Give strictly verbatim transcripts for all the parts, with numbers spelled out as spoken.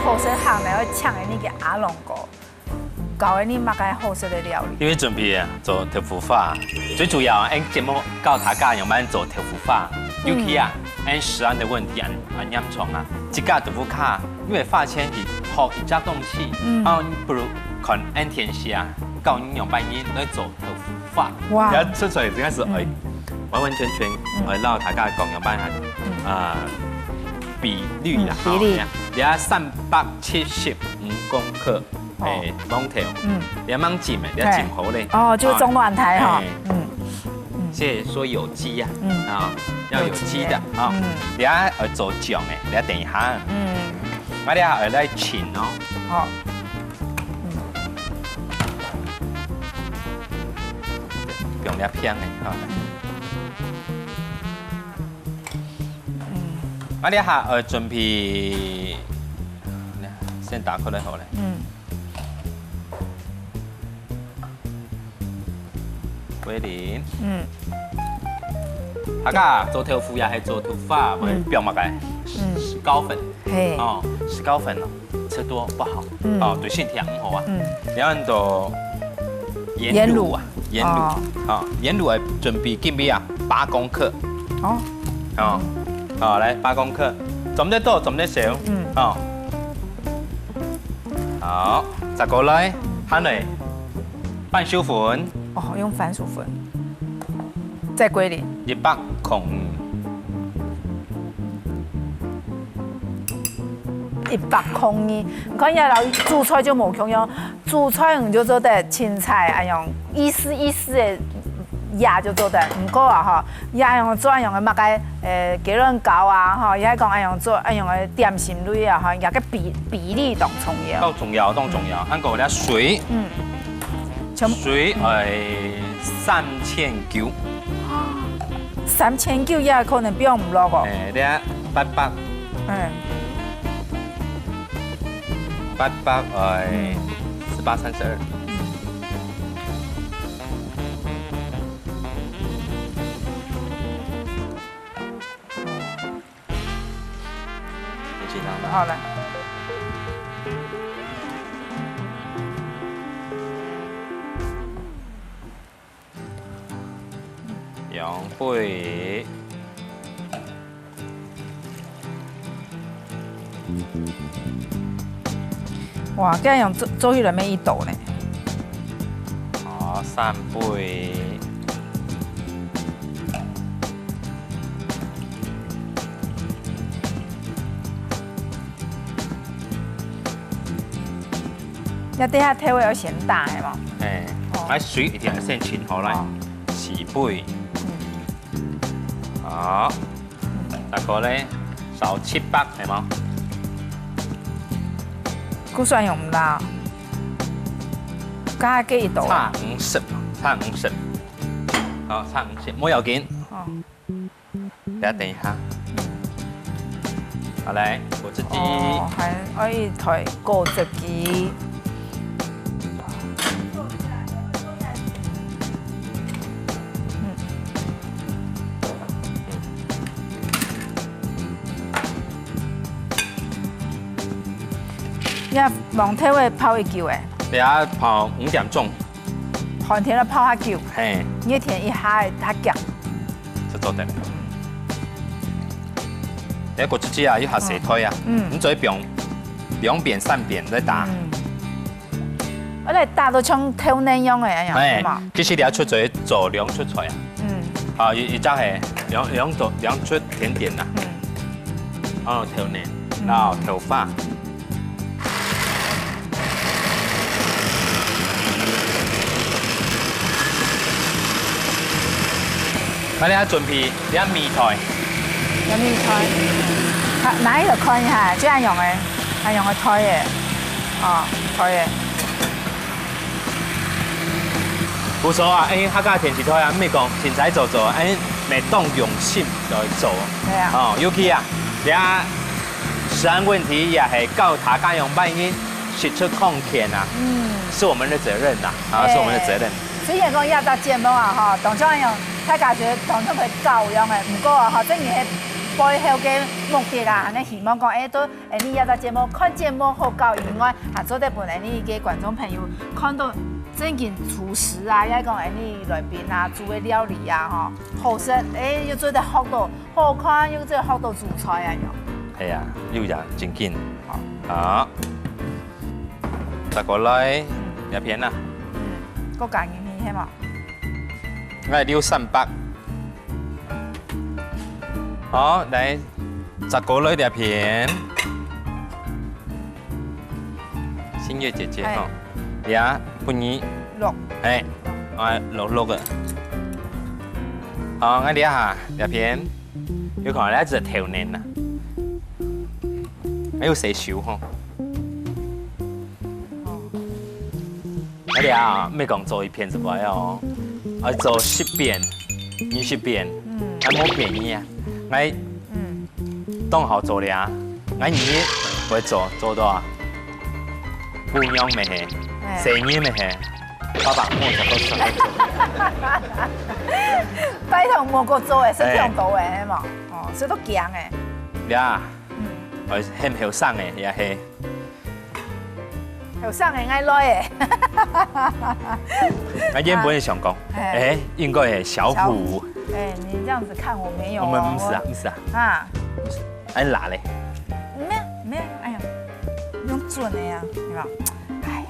好食客人會請你个阿龍哥，教你麼个好食个料理。因為準備啊，做豆腐花，最主要啊，俺節目教大家仰般做豆腐花，尤其啊，俺食安个問題恁恁嚴重啊，自家豆腐花，因為花錢去學一隻東西，嗯，啊，不如看俺電視啊，教你仰般人來做豆腐花。哇，你要出出來應該係，哎，完完全全，哎，讓大家講仰般啊，啊，比例啦，嗯，比例，哈，你看，你看三百七十五公克， 哦，哎，饅頭，嗯，你愛吂浸个，你愛浸好咧。哦，就係中軟坯哈，哎，嗯，嗯，這所以有機啊，嗯，啊，要有機的啊，有機的，嗯，你愛愛做醬个，你愛等一下，嗯，啊，你愛來浸哦，好，嗯，用這片个哈，嗯，啊，你還愛準備，先打開來好咧，嗯。 桂林。嗯。客家做豆腐也係做豆花，會放麼个？嗯。石膏粉。嘿。哦，石膏粉哦，吃多不好。嗯。哦，對身體也毋好啊。嗯。然後你就鹽滷啊，鹽滷。鹽滷。哦。哦，鹽滷愛準備幾多啊？八公克。哦。哦，好，來，八公克，做毋得多，做毋得少。嗯。哦。 好，再過來，還有番薯粉。哦，用番薯粉。再歸零。一百空二。一百空二，你看這摎煮菜就無共樣，煮菜你就做得青菜，哎喲，意思意思个，也就做得。毋過啊，吼， 也用做恁樣个麼个，呃，雞卵糕啊，吼，也係講恁樣做恁樣个點心類啊，吼，也个比比例當重要。當重要，當重要。嗯。還過這水，嗯，全部水，哎，三千九。三千九也可能放毋落哦。哎，這八百，嗯，八百，哎，嗯，十八三十二。嗯。 好了。兩杯。 哇，這樣做，做起來乜一道呢。好，三杯。這等下豆仔愛先打个無？哎，哦。啊，水一定愛先浸好來，哦，四杯。嗯。好。 大概咧，少七百，係無？估算用毋啦？加幾多啊？差五十，差五十。好，差五十，無要緊。哦。等下，等一下。好，來，果汁機。哦，還愛一台果汁機。 這饅頭愛泡幾久誒？等下泡五點鐘。寒天愛泡較久，嘿。熱天一下會較遽。就做得了。這果汁機啊，一下洗開啊，嗯。你做得放兩遍、三遍來打。嗯。 我來打到像豆奶樣誒，恁樣，哎，係嘛？其實你愛出水做兩出菜啊。嗯。啊，一，一隻係兩，兩種，兩出甜點啦。嗯。哦，豆奶，嗯。然後豆花。那你要準備，你要米菜。有米菜。好，拿一個看一下，這樣用誒，還用个菜誒。 哦，可以。毋錯啊，哎，客家電視台啊，毋係講凊彩做做，哎，乜當用心來做。對啊。哦，尤其啊，這食安問題也係教大家用萬一食出康健啊，嗯。是我們的責任吶，啊，哎，是我們的責任。雖然講這隻節目啊，吼，當像用大家覺得當像會搞樣誒，毋過啊，吼，這你係背後个目的啊，恁呢希望講，欸，都恁呢這隻節目看節目好搞以外，還做得分恁呢个觀眾朋友看到正經廚師啊，也講恁呢來賓啊煮个料理啊，吼，好食，欸，又做得學到，好看，又做得學到煮菜啊，有。係啊，又也正經。好，再過來這片啊。嗯，過加入去係無？𠊎留三百。 好，來，再過來這片。新月姐姐，欸。吼，呀，分你。落。欸，啊，落落个。好，𠊎這下，這片，有看到這隻頭呢啦。還有洗手吼。 𠊎這啊，毋係講做一片就會哦，愛做十片、二十片，嗯。還無便宜啊。𠊎嗯。當好做了啊，𠊎二日會做，做到啊。姑娘乜係，欸。細人乜係，爸爸莫做，莫做。拜託莫過做欸，身體欸。當多欸，係無？哦，所以都驚欸。呀，嗯。呃，很後生欸，也係。 後生个𠊎來欸。𠊎原本想講，啊。欸，應該係小虎。小虎。欸，你這樣子看我沒有哦。我們不是啊，不是啊。啊。不是，哎，哪嘞？沒有，沒有，哎呀，用準的呀，有沒有？哎呀。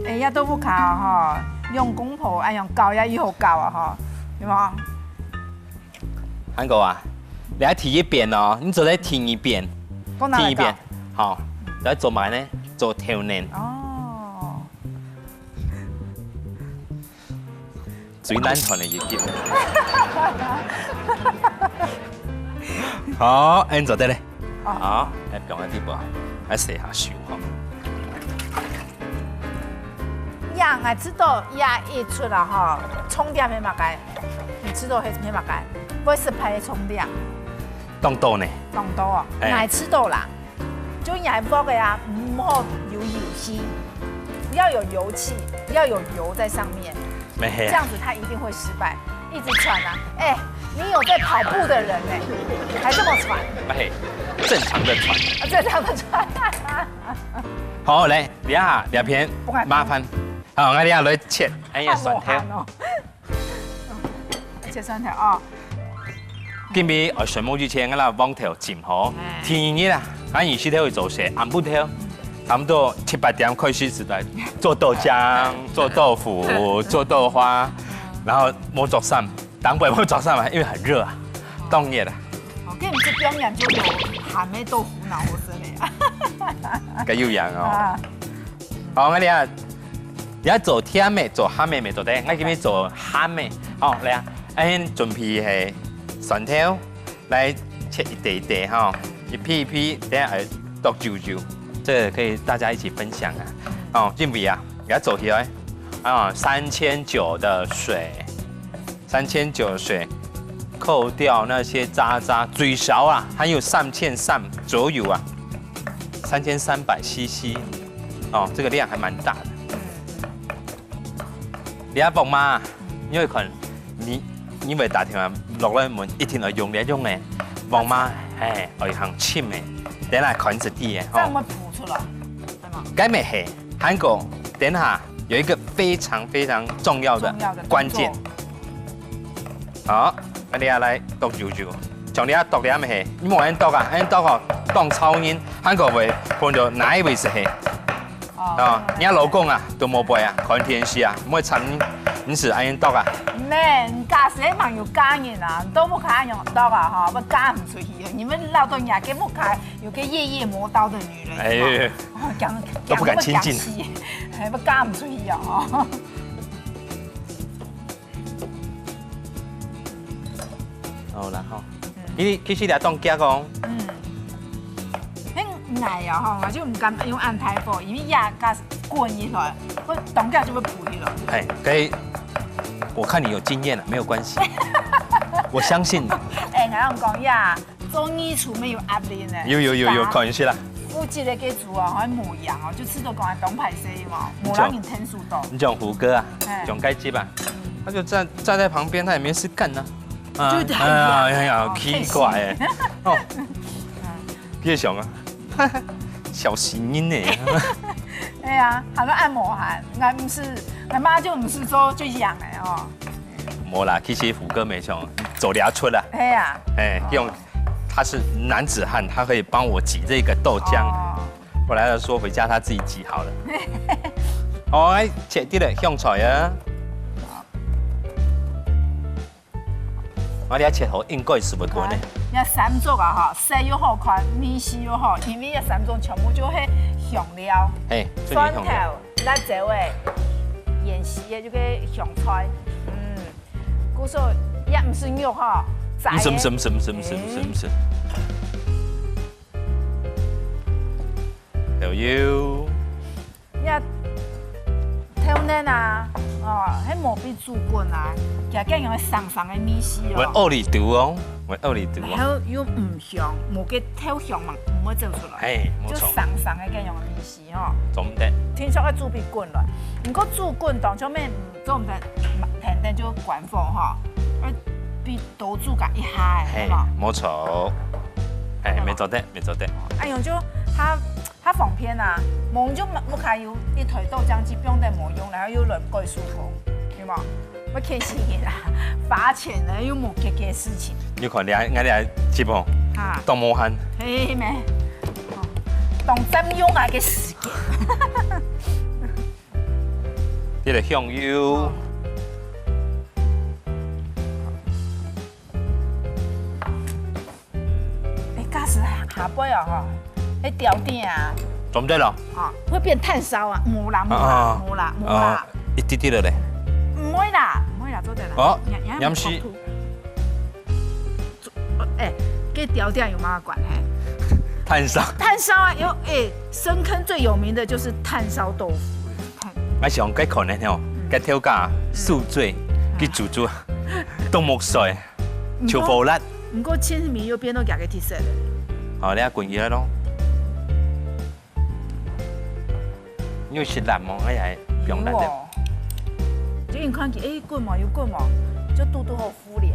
欸。 欸，這豆腐卡哦，吼，用公婆恁樣搞，也又好搞啊，吼，有無？韓國啊，你還第一遍哦，你做得第二遍，講哪來搞？第二遍，好，來做麼个呢？做頭呢？哦。 最難斷个一句。好，恁做得咧。哦。好，來放个地步啊，來洗下手吼。呀，𠊎知道，呀，一出啊吼，重點係麼个？你知道係，係麼个？會失敗个重點。當多呢。當多哦，哎。𠊎知道啦。 就你還鑊个啊，毋好有油氣，不要有油氣，不要有油在上面，沒有啊。這樣子它一定會失敗，一直喘啊。哎，你有在跑步的人呢，還這麼喘？哎，正常的喘。啊，正常的喘。好，來，這下，這片，不敢動。麻煩。好，𠊎這下來切，哎呀，蒜頭。好好看哦。 切蒜頭哦。今晡日愛睡目之前，𠊎摎黃豆浸好。哎。第二日啊，𠊎二十頭會做事，暗晡頭，差不多七八點開始就來做豆漿、做豆腐、做豆花，然後無著衫，當然無著衫啊，因為很熱啊，當熱啊。哦，跟你這表演就有鹹的豆腐腦，我之類啊。該有樣哦。啊。好，𠊎這下 你愛做甜个，做鹹个乜做得，𠊎今日做鹹个。好，來啊，恁準備係蒜頭，來切一塊一塊吼，一片一片，等下來剁幼幼，這個可以大家一起分享啊。哦，準備啊，你愛做起來啊，三千九的水，三千九的水，扣掉那些渣渣，最少啊，還有三千三左右啊，三千三百C C。 哦，這個量還蠻大的。你阿伯媽，你會看，你，你會打電話落來問，一定要用這種个，伯媽，嘿，愛行深个，等下看一滴个，吼。這樣會浮出來，對嗎？該乜係，還過，等下有一個非常非常重要的重要的關鍵。動作。 好，𠊎這下來剁幼幼，像你啊剁這乜係，你莫恁剁啊，恁剁吼，當吵人，還過會分到哪一位係係。哦。哦，你啊老公啊，都無陪啊，看電視啊，毋會參你，你係恁樣剁啊。免，假使朋友嫁人啊，都毋可以恁樣剁啊，吼，會嫁毋出去。你們老多人家，更毋可以有個夜夜磨刀的女人，哎，哦，講，都不敢親近。講，還會嫁毋出去哦。 好啦吼。嗯。其實，其實這當遽哦。嗯。該𠊎啊吼，𠊎就毋敢用恁大火，因為這个滾起來，會當遽就會浮起來。嘿，可以，我看你有經驗了，沒有關係。我相信你。哎，𠊎同你講呀，做義廚乜有壓力呢。有，有，有，有，是吧？看一下啦。負責个該組哦，還無樣哦，就試著講還當歹勢嘛，無讓人聽收到。你講胡歌啊，哎。講該集啊，他就站，站在旁邊，他也沒事幹呢。啊，就哎呀，哎呀，哦，奇怪哎。哦，別想啊，小心音呢。哎呀，還要按摩還，俺毋是，俺媽就毋是說就癢哎哦。無啦，其實胡歌沒想走聊出啦。哎呀，哎，用他是男子漢，他可以幫我擠這個豆漿。哦。後來他說回家他自己擠好了。好，來，切，這個香菜啊。我這切好應該係會滾个。這三種啊哈，色又好看，味緒又好，因為這三種全部就係香料，嘿，就係香料。蒜頭、辣椒个、芫荽个這個香菜，嗯，故所也毋係肉哈，齋个。毋係，毋係，毋係。豆油。這豆奶啊，哦，係無必煮滾啊，佢該樣个生生个味緒哦。會屙痢肚哦，會屙痢肚哦。然後又毋香，無个豆香嘛，毋會走出來。嘿，無錯。就生生个該樣个味緒哦。做毋得。聽說愛煮比滾來，毋過煮滾當中面做毋得，等等就關火哈，愛比多煮个一下，嘿，係嘛？無錯。哎，無錯。沒做得，沒做得。哎喲，就他 較方便啊，無就屋下有一台豆漿機，放等無用，然後又輪過手工，有無？會開心个啦，罰錢呢，又無解決事情。你看，你還，你還直播，啊。當無閒。嘿咩？哦，當佔用啊个時間。這個香油。哦。 哎，假使下背哦吼，該條頂啊，做毋得咯。啊，會變炭燒啊，無啦，無啦，啊，啊，無啦，無啦。啊，一滴滴了咧。毋會啦，毋會啦，做得啦。哦，你，你還有鹽水。哎，該條頂有麼个關係？炭燒。炭燒啊，有，哎，深坑最有名的就是炭燒豆腐。炭，𠊎想該可能吼，嗯。該頭家宿醉，嗯。去煮煮，凍木水。 毋過，就火辣。毋過清米又變到佢个特色了。好，你愛滾起來咯。你有食辣無？哎呀，放辣的。有哦。就你看佢，哎，滾嘛，有滾嘛，就堵堵好敷臉。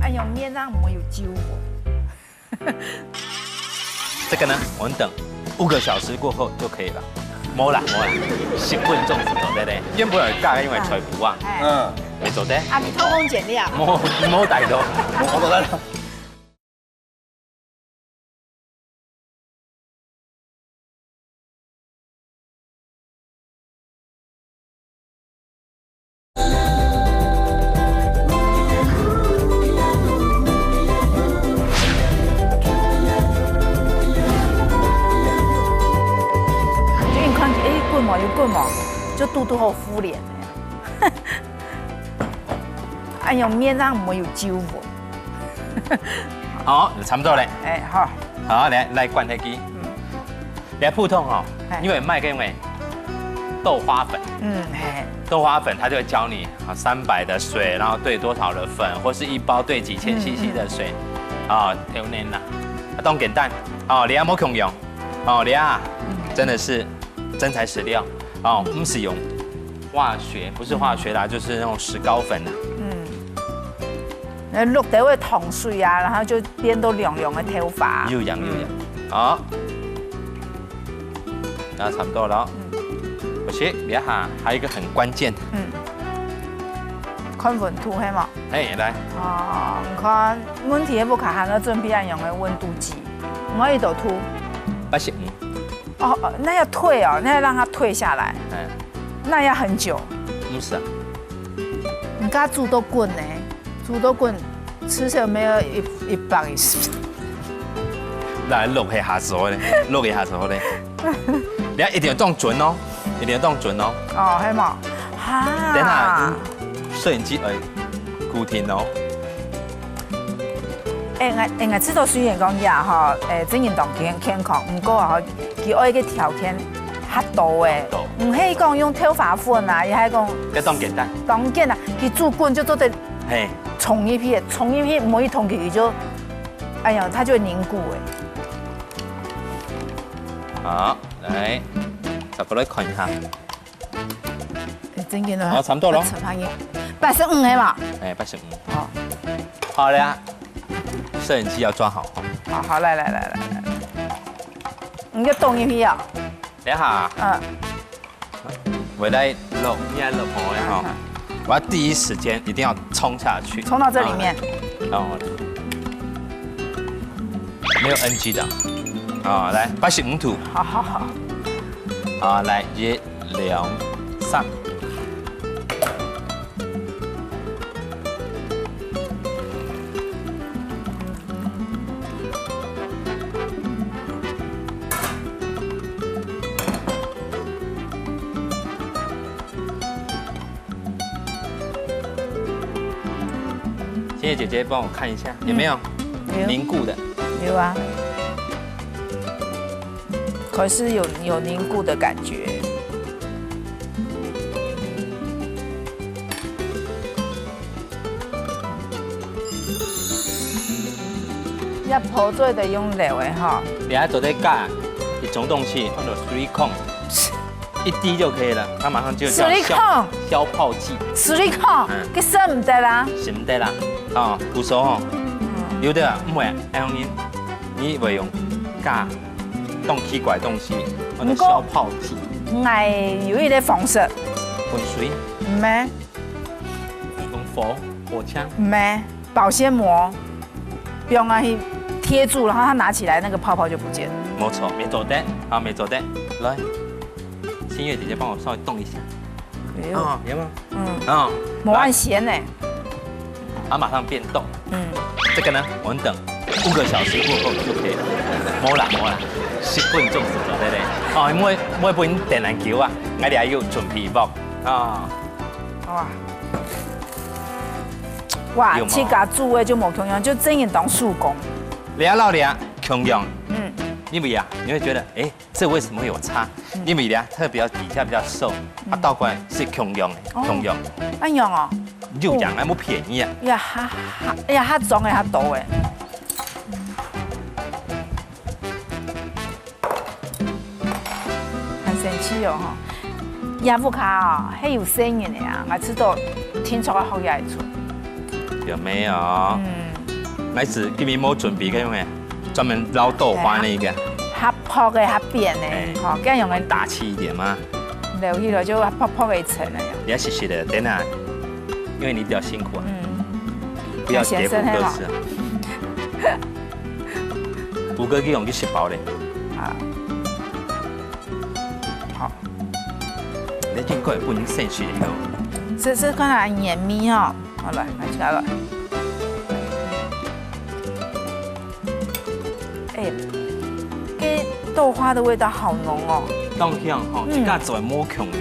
哎喲，面上沒有揪我。 這個呢，我們等五個小時過後就可以了。無啦，無啦，十分鐘就做得咧。原本有加，因為菜脯啊，哎。嗯。會做得。啊，你偷工減料。無，無帶到。無帶到。就你看，哎，滾嘛，有滾嘛，就堵堵好敷臉。哎喲，面上沒有揪我。好，差不多了。哎，好。好，來，來灌下去。嗯。 你看普通哦，嘿。因為賣給你豆花粉，嗯，嘿。豆花粉他就會教你啊，三百的水，然後兌多少的粉，或是一包兌幾千CC的水，嗯，嗯。啊，調恁樣啦，啊，當簡單，哦，你還無共樣，哦，你啊，嗯。真的是真材實料，哦，毋使用化學，不是化學啦，就是那種石膏粉啊。嗯。 呃，落兜个糖水啊，然後就變到涼涼个豆花。有影，有影。嗯。好。那差不多了。嗯。而且，你看，還有一個很關鍵。嗯。看溫度，係無？哎，來。哦，你看，問題係屋下還愛準備恁樣个溫度計，毋可以倒度。八十五。哦，哦，那要退哦，那要讓它退下來。哎。那要很久。毋係啊。 你家煮到滾呢，煮到滾，至少愛一，一百一十。來，錄一下子好咧，錄一下子好咧。你一定要當準哦，一定要當準哦。哦，係無？哈。等下，嗯，攝影機，哎，固定哦。哎，𠊎，哎，𠊎知道雖然講呀，吼，哎，真人當健，健康，毋過啊，吼，佢愛个條件較多哎，較多。毋係講用豆花粉啊，也係講，該當簡單。當簡單，佢煮滾就做得，嘿。沖入去，沖入去，無一桶佢就哎呀，它就会凝固哎。好，来，再过来看一下。哎，真的呢。好，差不多了。八十五个嘛。哎，八十五。好。好了呀，摄影机要抓好。好，好，来来来来来，你就动一批啊。等一下。嗯。 我来落，你来落好了哈。我要第一时间一定要冲下去。冲到这里面。然后，没有NG的。啊，来，八十五度。好好好。啊，来，一、两、三。 谢谢姐姐帮我看一下，有没有？有。凝固的。有啊。可是有，有凝固的感觉。 一泡水个用料个哈。你还做得加一种东西，叫做水控，一滴就可以了，它马上就叫消，水控。消泡剂。水控，嗯。佢洗毋得啦。洗毋得啦，哦，不熟哦。嗯。有的啊，毋會，愛用你，你會用加，當奇怪个東西，或者消泡劑。毋過，𠊎有一个方式。滾水。毋係。用火，火槍。毋係。 保鲜膜，不用让它贴住，然后它拿起来那个泡泡就不见了。没错，没做得，好，没做得。来，新月姐姐帮我稍微动一下。哎呦，啊，有没有？嗯，啊，没按时呢。它马上变冻。嗯，这个呢，我们等五个小时过后就可以了。没啦，没啦，十分钟就做得嘞。哦，因为，因为不能等很久啊，俺俩有准备包啊。哇。 哇，有無？自家煮个就無共樣，就真正當手工。你啊，老李啊，共樣。嗯。因為啊，你會覺得，哎，這為什麼有差？嗯。因為啊，特別底下比較瘦，啊，嗯。倒過來是共樣的，哦。共樣。恁樣哦。有樣啊，無便宜啊。呀，哈哈，哎呀，較重个較多哎。 很神奇哦，吼。這屋下哦，還有細人个啊，𠊎知道定著愛學這一出。有沒有？嗯。來自今日無準備个用个，專門撈豆花那個。哎呀，較薄个，較扁个，哎。吼，恁樣用个。大氣一點嘛。撈起來就薄薄个一層那樣。你要細細个，等下，因為你比較辛苦啊。嗯。不要跌谷歌詞啊。先生，嘿吼。 谷歌佢用去食飽咧。啊。好。你應該本身食个。試試看啊，綿密哦。好，來，拿起來了。哎，這豆花的味道好濃哦。當香吼，嗯。這家做得無共樣。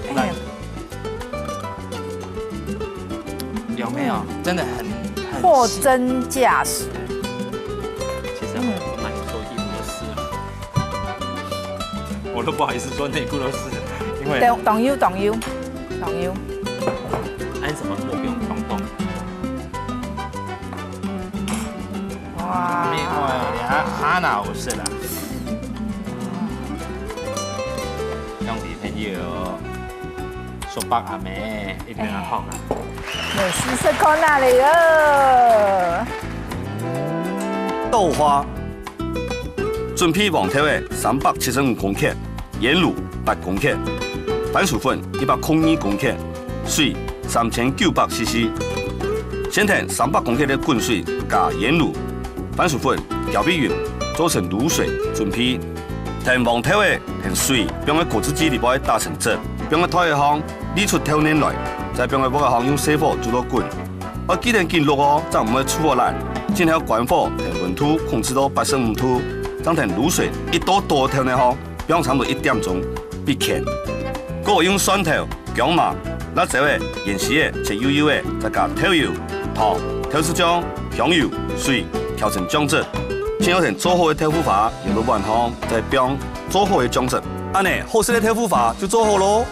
哎。來。 有沒有？嗯。真的很，很細。貨真價實。其實啊，嗯。蠻多衣服都濕了。我都不好意思說內褲都濕了，因為當，當有，當有，當有。恁樣做得無共樣。哇。另外，你還，還哪有事啊？兄弟朋友。 叔伯阿姆，一定要好啊。哎。美食是到哪裡了？豆花，準備黃豆仔三百七十五公克，鹽滷八公克，番薯粉一百空二公克，水三千九百C C。先㧡三百公克个滾水加鹽滷、番薯粉攪均勻，做成滷水準備。㧡黃豆仔 㧡水放在果汁機裡背打成汁，放在台仔項瀝出豆奶來，再放在鑊仔項用細火煮到滾。愛記得緊摝哦，正毋會臭火爛。盡後關火，㧡溫度控制到八十五度，正㧡滷水一倒倒豆奶項，放差毋多一點鐘，必牽。過用蒜頭、薑嫲、辣椒仔、芫荽仔切幼幼仔，再加豆油、糖、豆豉醬、香油、水，調成醬汁。盡後㧡做好个豆腐花舀到碗項，再放 做好个醬汁。恁仔，好食个豆腐花就做好囉。